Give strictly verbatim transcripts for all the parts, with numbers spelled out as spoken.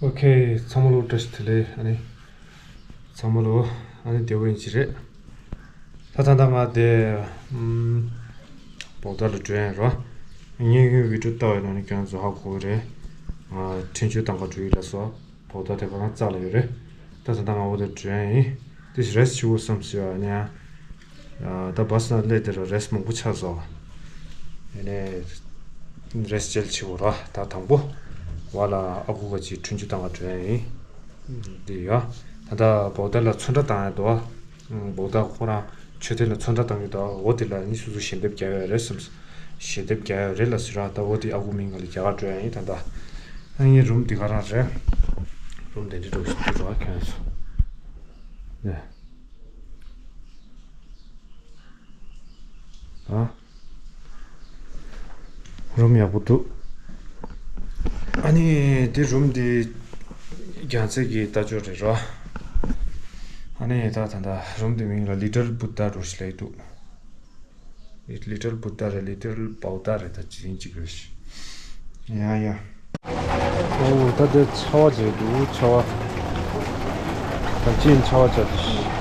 ཨོ་ཁེ། ཚང་མ་ལོ་བཀྲ་ཤིས་བདེ་ལེགས། ཨ་ནི་ཚང་མ་ལོ་ཨ་ནི་བདེ་པོ་ཡིན་གྱི་རེད། ད་ད་ལྟ་ང་དེ་ཨམ་བོག་ད་ལ་འགྲོ་ཡ་རོ། ངའི་བི་ཌིའོ་ལྟ་བའི་ནང་ནས་ཁྱོད་ཚོ་ཧ་གོ་གི་རེད། ང་ཁྲིན་ཆུ་ཏང་ག་འགྲོ་ཡི་ལ་སོ། བོག་ད་དེ་བ་ང་རྩ་ལ་ཡོད་རེད། ད་ད་ལྟ་ང་འོ་དེ་འགྲོ་ཡ་ཡིན། དེ་རེས་ཆེ་བོ་བསམ་ཟེར་བ་ནི་ཡང་། ད་བ་སི་ན་སླེབས་དེ་ར་རེས་མང་པོ་ཆགས་སོང་། ཡིན་ནའི་རེས་ཇེལ་ཆེ་བོ་ར་ད་དང་པོ། བ་ལ་ཨ་ཁུ་ག་ཅིག་ཁྲུན་ཆུ་བཏང་ག་འགྲོ་ཡ་ཡིན། འདི་ཡ། ད་ལྟ་བོག་ད་ལ་ཚོན་ཁྲ་བཏང་ཡ་འདུག་བ། བོག་ད་ཁོ་རང་མཆོད་རྟེན་ལ་ཚོན་ཁྲ་བཏང་གི་འདུག་འོ་དེ་ལ་ནི་སོ་སོ་ཞལ་འདེབས་རྒྱག་ཡ་རེད་བསམ། ཞལ་འདེབས་རྒྱག་ཡ་རེད་ལ་ཟེར་ར། ད་འོ་དེ་ཨ་ཁུ་མིང་ག་ལ་རྒྱག་ག་འགྲོ་ཡ་ཡིན་ད་ལྟ། ཨ་ངའི་རུམ་འདི་ག་རང་རེད། རུམ་དེ་འདྲ་འགྲོ་བཞིན་འདུག་ར་ཁྱོད་ཚོ། ནས། ཨ། རུམ་ཡག་པོ་འདུག་ཨ་ནི་དེ་རུམ་དེ་རྒྱལ་སྲས་ཀྱི་ལྟ་ཅོག་རེད་རོ། ཨ་ནི་ད་ད་ད་རུམ་དེ་མིང་ལ་ལི་ཏལ་བུ་ད་རོ་ཞིག་ལབ་འདུག་ལི་ཏལ་བུ་ད་རེད། ལི་ཏལ་བའོ་ད་རེད། ད་ཇི་ཡིན་གཅིག་རེད་ཤི། ཡ་ཡ། ཨོ་ད་དེ་ཆ་བ་བྱས་འདུག་ཆ་བ། ད་ཅི་ཡིན་ཆ་བ་བྱ་དུ་ཤི།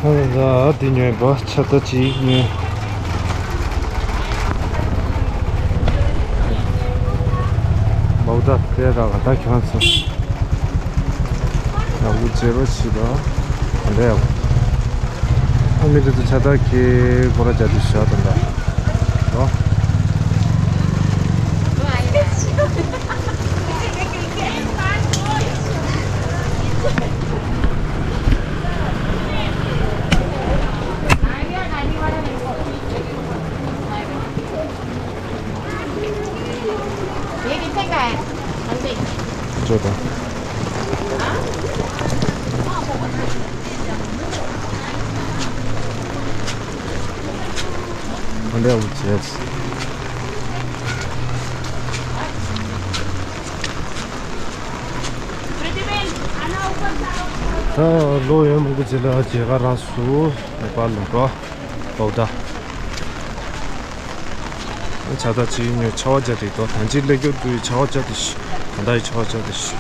ཨ་ལ་འདི་ཉོས་པ་ཆ་ད་ཅིག་ཉོས། བའོ་ད་དེ་ར་ག་ད་ཁྱོད་ཚོ། ཡག་པོ་མཛེས་པ་ཞིག་དང་། ད་ལས་ཡག་པོ། ཨ་མི་དེ་ཚོ་ཆ་ད་ཁྱེད་སྒོ་ར་རྒྱག་དུས་བཞག་དང་ད། ཨོ། འགྲོ་དང་། ཨ་འདྲ་འུ་ཚེ། ད་ལོ་ཡོད་མང་པོ་ཅིག་ལ་མཇལ་ཁ་རག་སོང་། ནེ་པཱལ་ལ་འགྲོ། བའོ་ད། ཆ་ད་ཅིག་ཉོས་ཆ་བ་བརྒྱབ་དེ་ད་ཐང་ཅིག་སླེབས་རྒྱུ་དུས་ཆ་བ་བརྒྱབ་དེ་ཤི། ད་ལྟ་ཡི་ཆ་བ་བརྒྱབ་དེ་ཤི།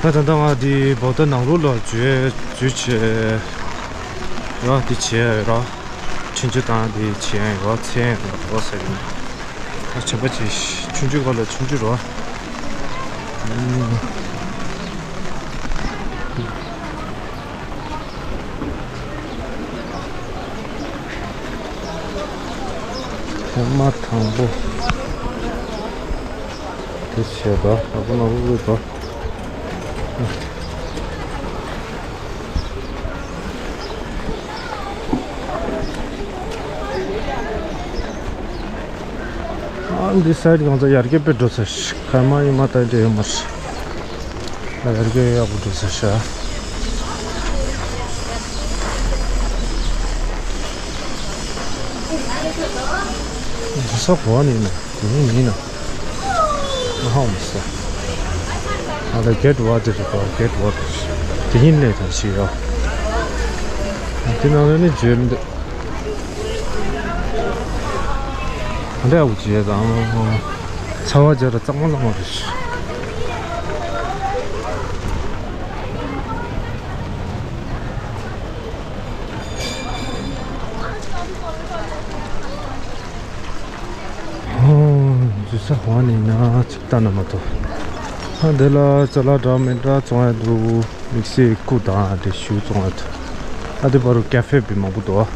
ད་ད་ལྟ་ང་འདི་བའོ་ད་ནང་ལོགས་ལ་འཛུལ་འཛུལ་བྱས། ཡ་འདི་བྱས་ཡ་ཡོད་ར། ཁྲིན་ཆུ་དང་འདི་བྱས་ཡ་ཡོད་ར། ཚེ་ཡ་ཡོད་ར་ཟེར་གྱི་འདུག་ད་བྱས་པ་ཅིག་ཤི། ཆུང་ཆུང་ག་ལ་ཆུང་ཆུང་ར། ཐེངས་མ་དང་པོ་དེ་བྱས་པ། ཨ་ཁུ་ནོར་བུ་གིས་པ། ཨ་འདི་སའིཌ་གང་ཚ་ཡར་རྒྱས་དཔེ་འགྲོ་ཚར་ཤི། ཁ་མ་ཡིན་མ་ད་འདྲ་ཡོད་མ་ཤི། ལ་ཡར་རྒྱས་ཡག་པོ་འགྲོ་ཚར་ཤག་འདི་ས་གོ་ནི་ན་དེ་ནི་མིན་ན། ང་ཧ་མི་ས། ང་ལ་གེ་ཊི་ཝེ་དེ་རེད་པ། གེ་ཊི་ཝེ་དེ་ཡིན་ལས་དང་ཞིག་ཡོད། དེ་ནང་ལ་ནི་འཇོལ་འདི། ཨ་འདྲ་འུ་ཅི་ཡ་དང་། ཚ་བ་རྒྱ་ར་གཙང་མ་གཙང་མ་རེད། འོ། འཛུལ་ས་འོང་ནི་ན་ཚིག་ལྟ་ན་མ་ཐོ། ཨ་འདི་ལ་ཅ་ལག་འདྲ་མི་འདྲ་བཙོང་ཡ་འདུག་དམིགས་བསལ་སྐུ་དང་དེ་ཤུ་བཙོང་ཡ་འདུག་ཨ་འདི་བར་དུ་ཀ་ཧྥེ་བི་མང་པོ་འདུག་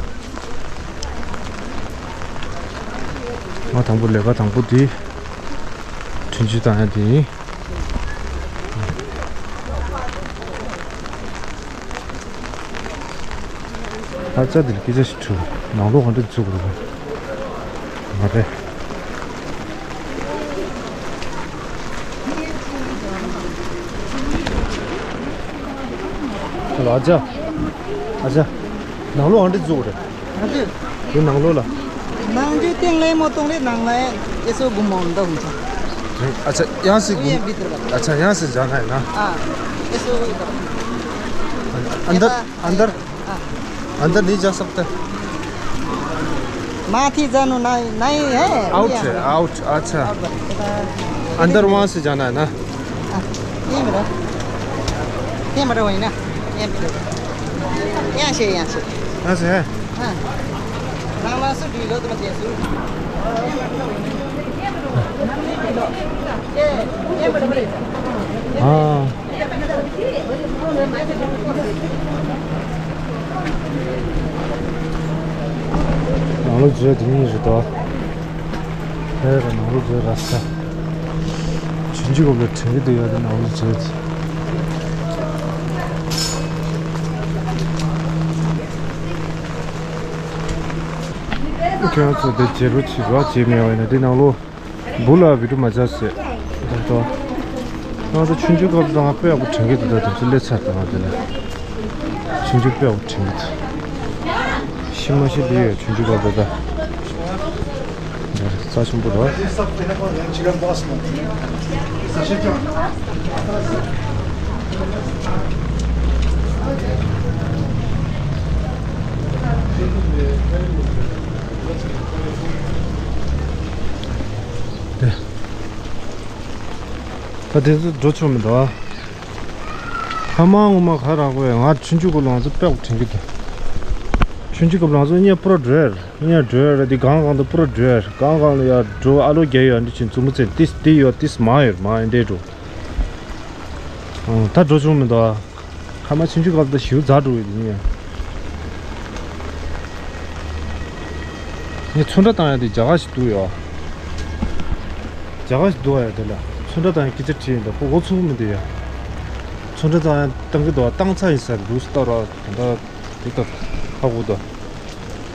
ང་དང་པོ་ལས་ཀ་དང་པོ་དེ་ཁྲིན་ཆུ་བཏང་ཡ་དེ་ཡིན། ཨ་ཅག་འདི་ལ་སྐད་ཆ་ཞིག་དྲིས། ནང་ལོགས་ག་འདྲ་འཛུལ་དགོས་རེད། མ་རེད། ཨ་ཅག་ཨ་ཅག་ནང་ལོགས་ག་འདྲ་འཛུལ་དགོས་རེད། ཨ་ཅག་འདི་ནང་ལོགས་ལ། ནང་ཆུ་སྟེང་ལས་མོ་གཏོང་རེད། ནང་ལ་ཨེ་སོ་སྒོ་མོ་འདུག་མི་ཚོ། अच्छा, यहाँ से घूम, ये भीतर का। अच्छा, यहाँ से जाना है ना? हाँ, ऐसे वही करो। अंदर, अंदर, हाँ। अंदर नहीं जा सकते? माथि जानु नहीं, नहीं है, आउट यहाँ है, है। आउट, अच्छा। आउट बस, यता। अंदर वहाँ से जाना है ना? अँ, त्यहीँबाट, त्यहाँबाट होइन, यहाँ, यहाँ से, यहाँ से। यहाँ से है? अँ। रामा सु ढिलो त म त्यहाँ छु। ए, त्यहाँबाट पनि। अँ। ནང་ལོགས་འཛུལ་དེ་གཉིས་རེད་དོ། ཧེ་ར་ནང་ལོགས་འཛུལ་ར་ས། ཆུང་ཆུང་སྐབས་ལ་དྲན་གྱི་འདུག་ཡ་དེ་ནང་ལོགས་འཛུལ་དེ། ཁྱོད་ཚོ་དེ་བརྗེ་རོགས་བྱེད་རོགས་བྱེད་མེད་པ་ཡིན་ན་དེ་ནང་ལོགས། འབུ་ལ་བི་ཏུ་མ་ཆ་སེ། ད་ལྟ། ང་ཚོ་ཆུང་ཆུང་སྐབས་དང་དཔེ་ཡག་པོ་དྲན་གྱི་འདུག་ད་དེ་ཚོ་སླེབས་ཚར་དང་དེ་ལ། ཆུང་ཆུང་དཔེ་ཡག་པོ་དྲན་གྱི་འདུག་ཤི་མ་ཤི་དེ་ཡོད་ཆུང་ཆུང་སྐབས་དེ་ད། རྩ་ཆེན་པོ་རེད། དེ། ད་དེ་ཚོ་འགྲོ་ཆོག་མི་འདུག་ཨ། ཧ་མ་ངོ་མ་ག་རག་པས་ང་ཆུང་ཆུང་སྐབས་ལ་ང་ཚོ་དཔེ་དྲན་གྱི་འདུག་ཆུང་ཆུང་སྐབས་ལ་ང་ཚོ་གཉིས་པུ་ར་འགྲོ་ཡར་གཉིས་འགྲོ་ཡར་དེ་གང་གང་དུ་པུ་ར་འགྲོ་ཡར་གང་གང་ལ་ཡར་འགྲོ་ཨ་ལོ་རྒྱ་ཡོད་འདི་ཕྱིན་མཚོ་མོ་རྩེ་ཏིས་ཏི་ཡོད་ཏིས་མ་ཡོད་མ་ཡོད་འདི་འགྲོ། ཨང་ད་འགྲོ་ཆོག་མི་འདུག་ཨ། ཁ་མ་ཆུང་ཆུང་སྐབས་དང་ཞེ་པོ་ཛ་འགྲོ་ཡོད་དེ་ངས། ངས་ཚོན་ཁྲ་བཏང་ཡ་དེ་རྒྱ་གར་ཞིག་འདུག་ཡ། རྒྱ་གར་ཞིག་འདུག་ཡ་དེ་ལ་ཚོན་ཁྲ་བཏང་ཡ་སྐད་ཆ་དྲིས་ཡིན་ད་ཁོ་འོ་ཚུགས་མི་འདུག་ཡ། ཚོན་ཁྲ་བཏང་ཡ་བཏང་གི་འདུག་བཏང་ཚར་ཡིན་ས་རེད་འདུག་སྟབས་ར་ད་ལྟ་དེ་ལྟར་ཧ་གོ་འདུག་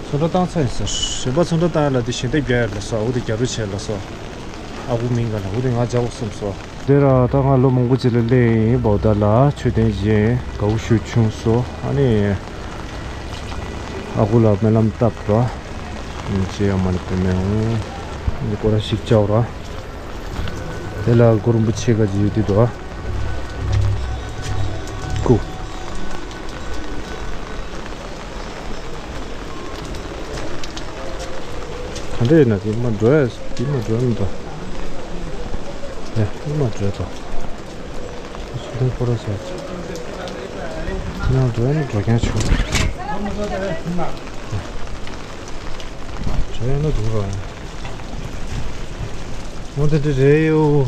ཚོན་ཁྲ་བཏང་ཚར་ཡིན་ས་རེད། གཞན་པ་ཚོན་ཁྲ་བཏང་ཡ་ལ་དེ་ཞལ་འདེབས་རྒྱག་ཡ་ལ་ས་འོ་དེ་རྒྱ་རུ་བྱས་ལ་ས་ཨ་ཁུ་མིང་ག་ལ་འོ་དེ་ང་རྒྱག་གོ་བསམ་སོ། དེ་ར་ད་ང་ལོ་མང་པོ་ཅིག་ལ་སླེབས་ཡིན་བོ་ད་ལ་མཆོད་རྟེན་བཞེངས་དགའ་བོ་ཞུ་བྱུང་སོ། ཨ་ནི་ཨ་ཁུ་ལ་སྨོན་ལམ་བཏབ་ར་ཅེས་ཡང་མ་ནི་པེ་མེ་འོང་ནི་ཀོ་ར་ཞིག་བཅའ་ར་དེ་ལ་གུ་རུ་རིན་པོ་ཆེ་ག་ཅི་ཡོད་དེ་དོ་ཀུ། ག་འདྲ་ཡིན་ན་དེ་མ་འགྲོ་ཡ་དེ་མ་འགྲོ་ཡ་མི་འདུག་ཡ་དེ་མ་འགྲོ་ཡ་དང་། སུ་དང་ཁོ་ར་ཟེར་ཅིག་ཡང་འགྲོ་ཡ་ན་འགྲོ་མཁན་བྱུང་། འགྲོ་ཡ་ན་འགྲོ་ར་ཡ། འོ་དེ་འདྲ་རེད་ཡོ།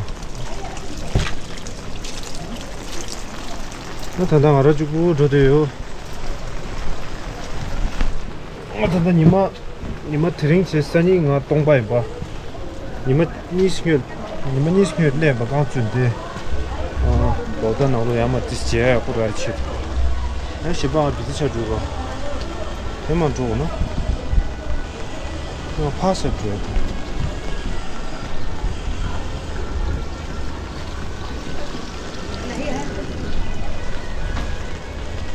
ད་ད་ང་ར་གཅིག་པུ་འགྲོ་དེ་ཡོ། ང་ད་ལྟ་ཉི་མ། ཉི་མ་དེ་རིང་བྱས་སང་ཉིན་ང་སྟོང་པ་ཡིན་པ། ཉི་མ་གཉིས་སྔོན། ཉི་མ་གཉིས་སྔོན་སླེབས་པ་རྐང་བཙུན་ཏེ། ལོ་ཟླ་ནང་ལོ་ཡར་མར་ཏིས་བྱས་ཡག་པོ་ར་ཆེད། ཡང་ཞིབ་པ་ང་བི་ཛི་ཆ་འགྲོ་རོགས། དེ་མ་འགྲོ་ན། ང་ཕ་སར་འགྲོ་ཡག་དང་།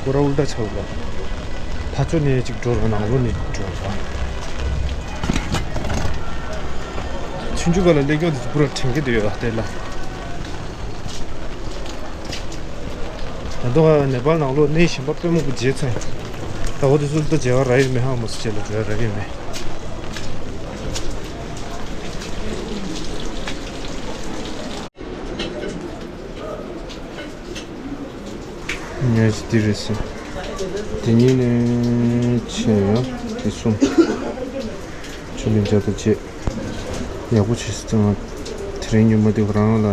སྐོར་ར་ཨུལ་ཏ་ཆགས་པ། ཕ་ཚོ་ནས་ཅིག་འགྲོ་རོགས་ནང་ལོ་ནས་འགྲོ་རོགས། ཆུང་ཆུང་སྒང་ལ་སླེབས་ཀྱོག་དེ་ཚོ་པུ་ར་དྲན་གྱི་འདུག་ཡོད་ལ་དེ་ལ། ད་དུང་ནེ་པཱལ་ནང་ལོ་གནས་གཞན་པ་དཔེ་མང་པོ་མཇལ་ཚར་ཡིན། ད་འོ་དེ་ཚོ་ད་མཇལ་བ་རག་ཡོད་མེད་ཧ་མ་སོ་བྱས་ལ་འགྲོ་ཡ་རག་ཡོད་མེད། ངས་འདི་རེད་ཟེར། དེ་གཉིས་ནས་ཆེ་ཡང་དེ་གསུམ། ཆུ་ལེན་བྱ་དང་བཅས། ཡག་པོ་བྱས་ཙང་དེ་རིང་ཉི་མ་འདི་ཁོ་རང་ལ་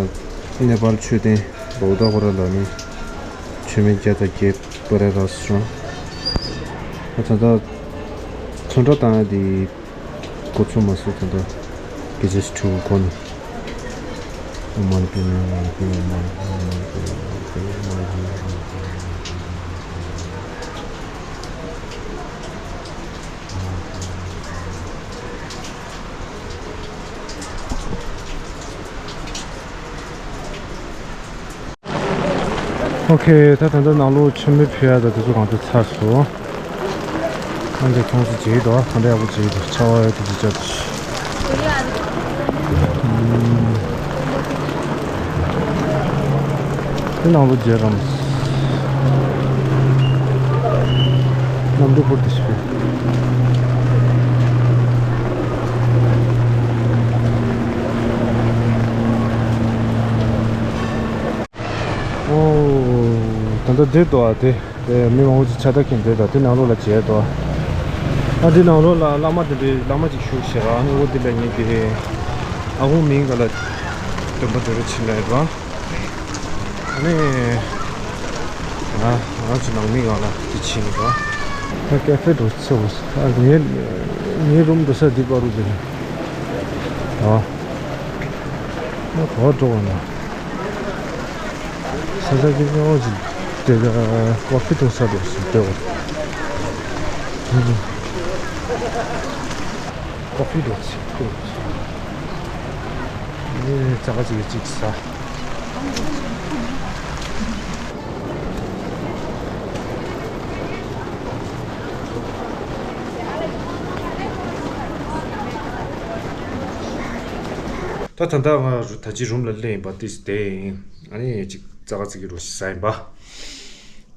ནེ་པཱལ་མཆོད་རྟེན་བོ་དྷ་ཁོ་ར་ལ་ནི་མཆོད་མེ་བརྒྱ་དང་བརྒྱད་སྤར་ར་རག་སོང་། ད་ད་ཚོན་ཁྲ་བཏང་ཡ་དེ། ཁོ་ཚོ་མ་སུ་དང་དང་གི་ཇེ་སི་ཁྲུ་གོ་ནི། ཨོ་མ་ནི་པད་མ་ཨོ་མ་ནི་པད་མ་ཨོ་མ་ནི་པད་མ་ཨོ་མ་ནི་པད་མ་ཨོ་མ་ནི་པད་མ་ཨོ་མ་ནི་པད་མ། ཨོ་ཁེ། ད་ད་ལྟ་ནང་ལོགས་མཆོད་མེ་ཕུལ་ཡ་ད་དེ་ཚོ་གང་ཚོད་ཚར་སོང་། ཨ་འདྲ་ཁོང་ཚོ་བྱེད་ཀྱི་འདུག་ག་འདྲ་ཡག་པོ་བྱེད་ཀྱི་འདུག་ཆར་པ་ཡོད་དེ་ཅི་ཅག་ཅིག་ནང་ལོ་བརྒྱད་རམ། གནམ་གྲུ་བོར་ཏེ་ཞིག་ཨོ། ད་ལྟ་འདིར་འདུག་ཨ། དེ་མི་མང་པོ་ཅིག་ཕྱག་རྟགས་འཁྱེར་འདུག་ད་དེ་ནང་ལོགས་ལ་མཇལ་འདུག་ཨ། འདི་ནང་ལོགས་ལ་བླ་མ་དེ་འདྲའི་བླ་མ་ཅིག་བཞུགས་ཤག་ཨ་ནི་འོ་དེ་ལ་ངེད་ཀྱི་ཨ་ཁུ་མིང་ག་ལ་སྟོན་པ་དེ་རུ་ཕྱིན་ལ་ཡོད་པ། ཨ་ནི། ང་ང་ཚོ་ནང་མི་གང་ལ་དེ་ཕྱིན་ཡོད་པ། ད་ཀེ་ཧྥེ་འགྲོ་ཚེ་བོ། ཨ་ངའི་ངའི་རུམ་འགྲོ་ས་འདི་པ་རུ་འདི་རེད། ཨ། ང་ག་པར་འགྲོ་བ་ན། ས་ཆ་གི་སྨྱོ་ཞིག་དེ་ཀོ་ཧྥི་འཐུང་ས་འགྲོ་ཞིག་དེ་བ། ཀོ་ཧྥི་འགྲོ་ཚེ་འཐུང་། ངས་ཙག་ཙིག་གཅིག་ཟ། ད་ད་ལྟ་ང་རུ་ད་ཅི་རུམ་ལ་སླེབས་ཡིན་པ་ཏིས་དེ་ཡིན། ཨ་ནི་ཅིག་ཙག་ཙིག་གི་རུ་ཞིག་ཟ་ཡིན་པ།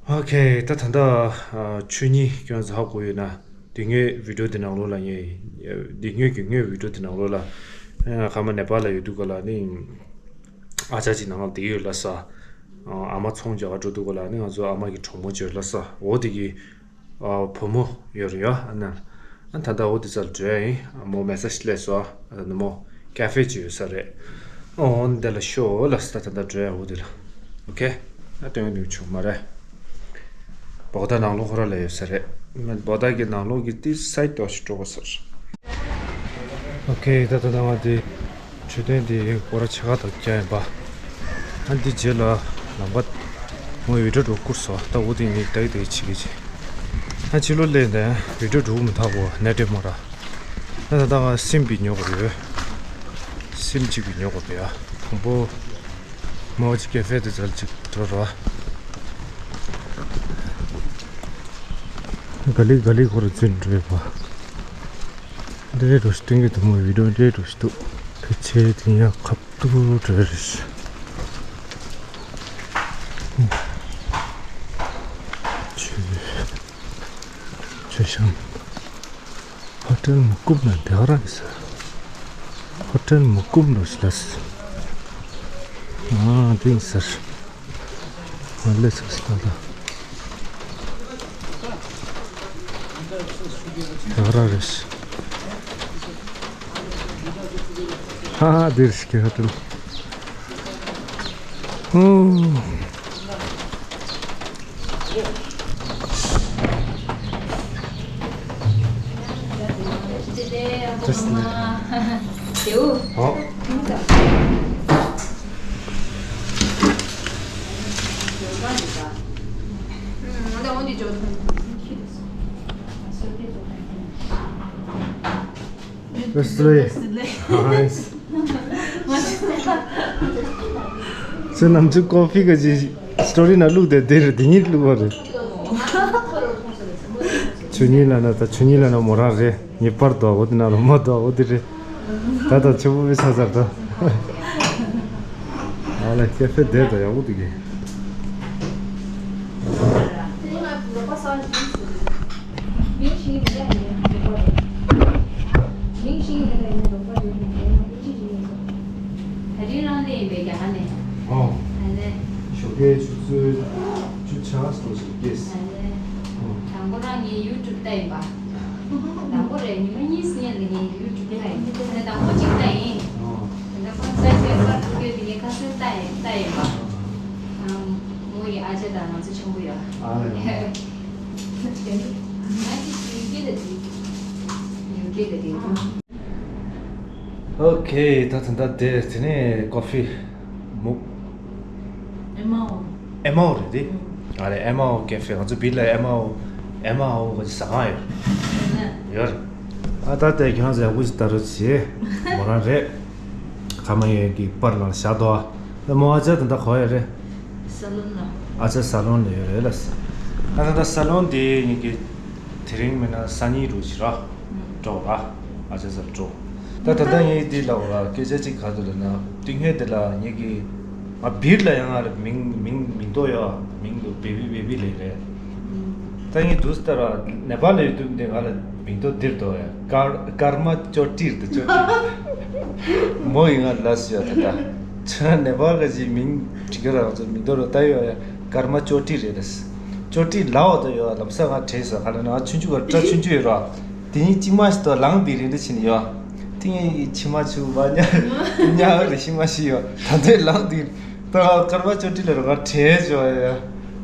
ཨོ་ཁེ། ད་ད་ལྟ་ཨ་ཆོས་ཉིད་ཁྱོད་ཚོ་ཧ་གོ་ཡོད་ན། དེ་སྔོན་བི་ཌིའོ་དེ་ནང་ལོགས་ལ་ངས། དེ་སྔོན་གྱི་སྔོན་བི་ཌིའོ་དེ་ནང་ལོགས་ལ། ཨ་ཁ་མ་ནེ་པཱལ་ལ་ཡོད་དུས་ག་ལ་ནི། ཨ་ཅག་ཅིག་ནང་ལ་བསྡད་ཡོད་ལ་ས། ཨ་མ་ཚོང་རྒྱག་ག་འགྲོ་དུས་ག་ལ་ནི་ང་ཚོ་ཨ་མ་གི་གྲོགས་མོ་ཅིག་ཡོད་ལ་ས། འོ་དེ་གི་ཨ་བུ་མོ་ཡོད་རེད་ཡ། ཨ་ན། ཨ་ད་ལྟ་འོ་དེ་ཚོ་ལ་འགྲོ་ཡ་ཡིན། ཨ་མོ་མེ་སེ་ཇི་སླེབས་སོང་། ཨ་ནི་མོ་ཀ་ཧྥེ་ཅིག་ཡོད་ས་རེད། ཨོ་འདི་ལ་ཤོག་ལ་ས། ད་ད་ལྟ་འགྲོ་ཡ་འོ་དེ་ལ། ཨོ་ཁེ། ཨ་སྟོན་ནུས་བྱུང་མ་རེད། བོག་ད་ནང་ལོགས་ཁོ་ར་ལ་ཡོད་ས་རེད། མ་བོག་ད་གི་ནང་ལོགས་ཀྱི་ཏི་སའི་ཏོག་ཞིག་འགྲོ་དགོས་ས་རེད། ཨོ་ཁེ། ད་ད་ད་ང་དེ། མཆོད་རྟེན་དེ་སྐོར་ར་ཆེ་ཁག་དང་བརྒྱབ་ཡིན་པ། ཨ་འདི་རྗེས་ལ་ལམ་པ་མོ་བི་ཌིའོ་འགྲོ་བསྐུར་སོང་། ད་འོ་དེ་ནི་ཏག་ཏག་བྱེད་ཀྱི་བྱེད། ཨ་ཕྱི་ལོགས་སླེབས་ནས་བི་ཌིའོ་འགྲོ་མི་ཐག་གོ་ནས་འདྲེ་མོ་ར། ཨ་ད་ད་ང་སིམ་པི་ཉོ་དགོས་ཡོད། སིམ་གཅིག་པི་ཉོ་དགོས་པས་ཨ། དང་པོ་མོ་ཅིག་ཀེ་ཧྥེ་དེ་ཚོ་ཅིག་འགྲོ་རོགས། ག་ལི་ག་ལི་ཁོ་ར་འཛིན་འགྲོ་ཡོད་པ། འདྲེ་རུ་སྟེང་གི་དུ་མོ་བི་ཌིའོ་འདྲེ་རུ་སྟུ། ཕལ་ཆེར་དེ་ཡང་ཁབ་ཏུ་འདྲེ་རེད། ཆུ་ཆུ་ཤམ། ཧོ་ཊེལ་མུ་ཀུམ་ན་དེ་ར་ས། ཧོ་ཊེལ་མུ་ཀུམ་རུ་སླེབས། ཨ་དེ་ཡིན་ཟེར། ཨ་ལེ་སི་སི་ལ་ལ། ཡག་ར་རེད། ཧ་ཧ་འདིར་ཤི་ཁ་ཏུ། ཨོ། Best day. Nice. ཁྱོད་ནམ་རྒྱུན་ཀོ་ཕི་ག་ཅིག་སི་ཊོ་རི་ནང་བླུགས་ཏེ་དེ་རེད། དེ་གཉིས་བླུགས་པ་རེད། ཆོས་ཉིད་ལ་ན་ད་ཆོས་ཉིད་ལ་ན་མོ་རང་རེད། ངེས་པར་དུ་འོ་དེ་ན་རོ་མ་དུ་འོ་དེ་རེད། ད་ད་ཆུ་བོ་བི་ས་ཚར་ད། ཨ་ལ་ཁྱེད་ཕེ་བསྡད་ད་ཡག་པོ་འདུག་གི། ད་རིང་རང་ལས་ཡིན་པའི་རྒྱ་གར་ནས། ཨོ། ཨ་ནས། ཞོགས་ཀའི་ཆུ་ཚོད་བཅུ་ཆ་སོ་ཞིག་སྐྱེས། ཨ་ནས། ཨོ། དང་པོ་རང་ངའི་ཡུ་ཊུབ་ལྟ་ཡིན་པ། དང་པོ་རེད། ཉི་མ་གཉིས་སྔོན་ལ་ངའི་ཡུ་ཊུབ་ལྟ་ཡིན། ཨ་ནས་དང་པོ་གཅིག་ལྟ་ཡིན། ཨོ། ད་ལྟ་ཁོང་ཚོའི་ཚེ་སྲོག་ཐུག་ཡོད་དེ་ངས་ཁ་སང་ལྟ་ཡིན་ལྟ་ཡིན་པ། ཨ་མོ་ཡི་ཨ་ཅེ་དང་ང་ཚོ་ཆེན་པོ་ཡོད། ཨ་ལས། ང་ཅི་ཞིག་ཡི་གེ་ལ་འགྲིག་ཡི་གེ་ལ་འགྲིག་ཨོ་ཁེ། ད་ད་ད་དེ་དེ་ནས་ཀོ་ཕི་མུག་ཨེ་མ་ཨོ། ཨེ་མ་ཨོ་རེད་དེ། ཨ་རེད། ཨེ་མ་ཨོ་ཀེ་ཧྥེ། ང་ཚོ་བིལ་ལ་ཨེ་མ་ཨོ། ཨེ་མ་ཨོ་གི་ཟ་ཁང་ཡོད། ཡོད་རེད། ཨ་ད་དེ་ཁྱོད་ཚོ་ཡག་པོ་ཞིག་ལྟ་རོགས་བྱེད། མོ་རང་རེད། ཁ་མ་ཡོད་ཀྱི་པར་ལ་བཞག་དོ། ཨ་མོ་ཨ་ཅག་ད་ལྟ་ག་པར་ཡོད་རེད། ས་ལོན་ལ། ཨ་ཅག་ས་ལོན་ལ་ཡོད་རེད་ལ། ཨ་ད་ད་ས་ལོན་དེ་ངེད་ཀྱི་དེ་རིང་མིན་ན་སང་ཉིན་རུ་ཞིག་ར། འགྲོ་ར། ཨ་ཅག་སར་འགྲོ། ད་ད་ལྟ་ངས་འདི་ལབ་པ་སྐད་ཆ་གཅིག་ག་རེ་ལབ་ན། དེ་སྔོན་དེ་ལ་ངེད་ཀྱི་ ང་བིར་ལ་ཡང་ང་ལ་མིང་མིང་མིང་ཐོ་ཡོད། མིང་དུ་བེ་བི་བེ་བི་ལེ་རེད། ད་ངས་དུས་ལྟར་ནེ་པ་ལ་ཡོད་དུས་འདི་ང་ལ་མིང་ཐོ་འདིར་ཐོ་ཡ། ཀར་ཀརྨ་ཅོ་ཏིར་དུ་ཅོ་ཏིར། མོ་ཡིན་ང་ལ་སུ་ཡོད་ད་ད། ཁྱོད་ནེ་པ་ག་ཅིག་མིང་བྲིས་ཀྱི་རང་ཚོ་མིང་ཐོ་རུ་ད་ཡོད་ཡ། ཀརྨ་ཅོ་ཏིར་རེད་ད། ཅོ་ཏིར་ལའོ་ད་ཡོད། ལམ་སང་ང་དྲན་སོང་། ཁ་ལ་ན་ཆུང་ཆུང་ག་སྐྲ་ཆུང་ཆུང་ཡོད་ར། དེ་ཉིན་གཅིག་མ་ཞིག་ཏུ་ལངས་འདི་རིང་འདྲ་ཕྱིན་ཡོད། དེ་ངས་ཕྱི་མ་ཆུ་བ་ཉ་ཉ་རེ་ཤི་མ་ཤི་ཡོད། ད་ལྟའི་ལངས་འདི་ད་ཀརྨ་ཅོ་ཏི་ལ་རོ་ག་དྲན་བྱོས་ཡ།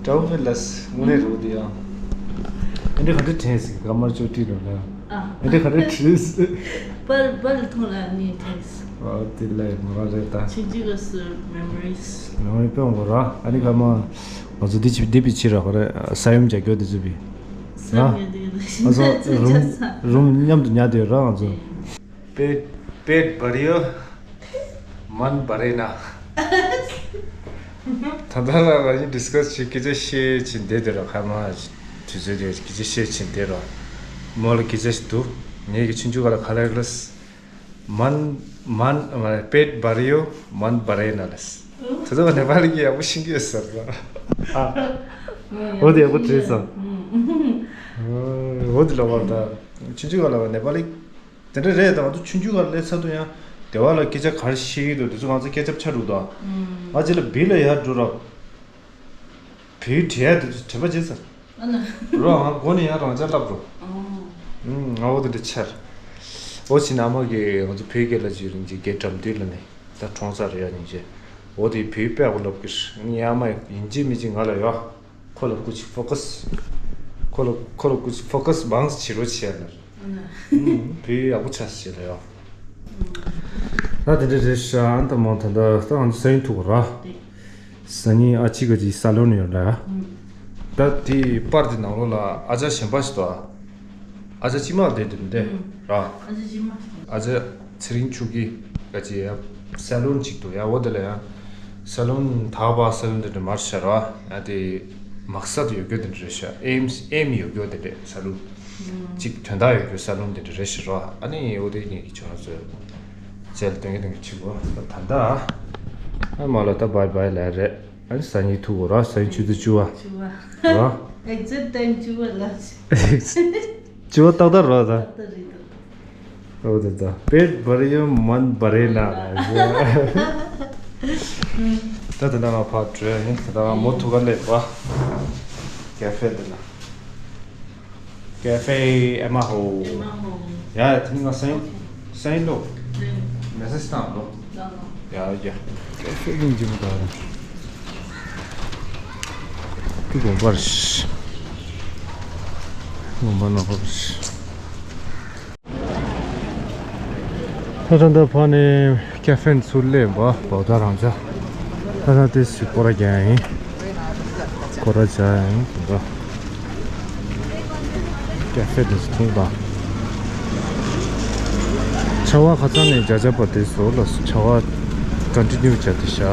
དྲའུ་ཕེ་ལ་སི་ངུ་ནས་རོ་དེ་ཡང་། ཨ་འདྲ་ག་འདྲ་དྲན་སི་ཀརྨ་ཅོ་ཏི་ལ་ན། ཨ་འདྲ་ག་འདྲ་དྲན་སི། པར་པར་ཐོང་ལ་ནི་དྲན་སི། ཨ་དེ་ལ་མོ་ར་རེད་ད། ཆུང་ཆུང་ག་སི་མེ་མོ་རིས། མེ་མོ་རི་པེ་འོང་གོ་ར། ཨ་ནི་ཀརྨ་ང་ཚོ་འདི་ཅི་འདི་པི་ཕྱི་ར་ག་རེ་ས་ཡོམ་རྒྱག་རྒྱུ་དེ་ཚོ་བི། ས་ཡོམ་རྒྱག་དེ་ང་ཚོ་རུམ་རུམ་མཉམ་དུ་ཉལ་དེ་ར་ང་ཚོ། पेट पेट भरियो मन भरेना। ད་ལྟ་ལ་ང་གཉིས་ཌི་སི་ཀ་སི་བྱེད། སྐད་ཆ་བཤད་ཕྱིན་བསྡད་དེ་ར། ཁ་མ་དུས་ཚོད་དེ་སྐད་ཆ་བཤད་ཕྱིན་བསྡད་ར། མོ་ལ་སྐད་ཆ་ཞིག་འདུག་ངེད་ཀྱི་ཆུང་ཆུང་ག་ལ་ག་ལ་ལ་སི། मन मन पेट भरियो मन भरेना ལ་སི། ད་ལྟ་ནེ་པ་ལི་གི་ཡག་པོ་ཤེས་ཀྱི་ཡོད་ས་ར། ཨ་འོ་དེ་ཡག་པོ་དྲན་སོང་། འོ་དེ་ལ་བར་ད་ཆུང་ཆུང་ག་ལ་བ་ནེ་པ་ལི། དེ་འདྲ་རེད། ད་ང་ཚོ་ཆུང་ཆུང་ག་སླེབས་ཚར་དུས་ཡང་སྡེ་བ་ལ་སྐད་ཆ་ག་རེ་བཤད་ཀྱི་འདུག་དེ་ཚོ་ང་ཚོ་སྐད་ཆ་ཆ་འགྲོ་དང་། ང་ཅི་ལ་བི་ལ་ཡར་འགྲོ་ར། བོད་དྲི་ཡ་དེ་ཚོ་དྲི་པ་བྱེད་ཚར་རོ། ང་མགོ་ནས་ཡང་རང་ཅག་ལབ་རོ། ང་འོ་དེ་འདྲ་ཆར། འོ་ཕྱི་ནང་མ་གི་ང་ཚོ་བོད་སྐད་ལ་ཅིག་རིང་ཅིག་སྐད་འགྲམ་དུས་ལ་ནས་ད་གྲོང་ཚར་རེ་ཡ་ཉིན་བྱེད། འོ་དེ་བོད་དཔེ་གོ་ལབ་ཀྱི་རེད། ཡང་མ་ཡིན་གཅིག་མིན་གཅིག་ང་ལ་ཡོད། ཁོ་ལ་སྐུ་མཁྱེན་ཕོ་ཀ་སི། ཁོ་ལ་ཁོ་ལ་སྐུ་མཁྱེན་ཕོ་ཀ་སི་མང་སི་བྱེད་རོགས་བྱས་ལ། ཨུམ། བོད་ཡག་པོ་ཆགས་སི་བྱེད་ལ་ཡོད། ད་དེ་འདྲ་རེད་ཤག་ཨ་ནི་ད་མོ་ད་ལྟ་ད་ང་ཚོ་ས་ཡིན་ཐུག་གོ་ར། ས་ཉིན་ཨ་ཅི་ག་ཅི་ས་ལོན་ཡོད་ལ། ད་དེ་པར་དེ་ནང་ལོགས་ལ་ཨ་ཅག་གཞན་པ་ཞིག་འདུག་ཨ་ཅག་སྤྱི་དམངས་བསྡད་དེ་མི་འདུག་ར། ཨ་ཅག་སྤྱི་དམངས། ཨ་ཅག་ཚེ་རིང་ཆོས་སྐྱིད་ག་ཅི་ཡ་ས་ལོན་ཅིག་འདུག་ཡ། འོ་དེ་ལ་ཡང་ས་ལོན་དག་པ་ས་ལོན་དེ་འདྲ་མར་ཤར་བ་ཡ་དེ་མག་ས་དུ་ཡོད་རྒྱུ་དེ་འདྲ་རེད་ཤག་ཨེམ་ཨེམ་ཡོད་རྒྱུ་དེ་འདྲ་ས་ལོན་ཅིག་དོན་དག་ཡོད་རྒྱུ་ས་ལོན་དེ་འདྲ་རེད་ཤག་ར། ཨ་ནི་འོ་དེ་ངེད་ཀྱི་ཁྱོད་རང་ཚོ་རྩལ་སྟོན་གྱི་སྟོན་གྱི་ཆུ་བོ་ད་ད་ཨ་མ་ལ་ད་བའི་བའི་ལ་རེད། ཨ་ནི་སང་ཉིན་ཐུག་གོ་ར། སང་ཉིན་ཆུ་ཚོད་བཅུ་བ་བཅུ་བ། ར། ཨེག་ཛེག་ཊི་ཊའིམ་བཅུ་བ་ལ། བཅུ་བ་ཏག་ཏག་ར་ད། ཏག་ཏག་རེད་འདུག་འོ་དེ་ད། पेट भरियो मन भरेना ལ་ཟེར། ད་དེ་ན་ང་ཕར་འགྲོ་ཡིན། ད་ང་མོ་ཐུག་ག་སླེབས་པ། ཀེ་ཧྥེ་དེ་ན། ཀེ་ཧྥེ་ཨེ་མ་ཧོ། ཨེ་མ་ཧོ། ཡ་ཡ། དེ་ནི་ང་སང་ཉིན་སང་ཉིན་ལོ། མེ་སེ་ཇི་བཏང་ལོ། ཡ་ཡ། ཀེ་ཧྥེ་གི་འཇིམ་ག་རེད། དེ་དགོན་པ་རེད། དགོན་པ་ནང་པ་རེད། ད་ད་ལྟ་ཕ་ནས་ཀེ་ཧྥེ་ཚུར་སླེབས་པ་བོ་ད་རང་ཅག་ད་ལྟ་དེ་སུ་སྐོར་ར་རྒྱག་ཡིན། སྐོར་ར་རྒྱག་ཡིན་ད། ཀེ་ཧྥེ་དེ་ཚོ་འཐུང་དང་། ཆར་པ་ཁ་སང་ནས་རྒྱག་རྒྱག་པ་དེ་ཚོ་ལ་ཆར་པ་ཀོན་ཊི་ནིའུ་བྱས་ཏེ་བཞག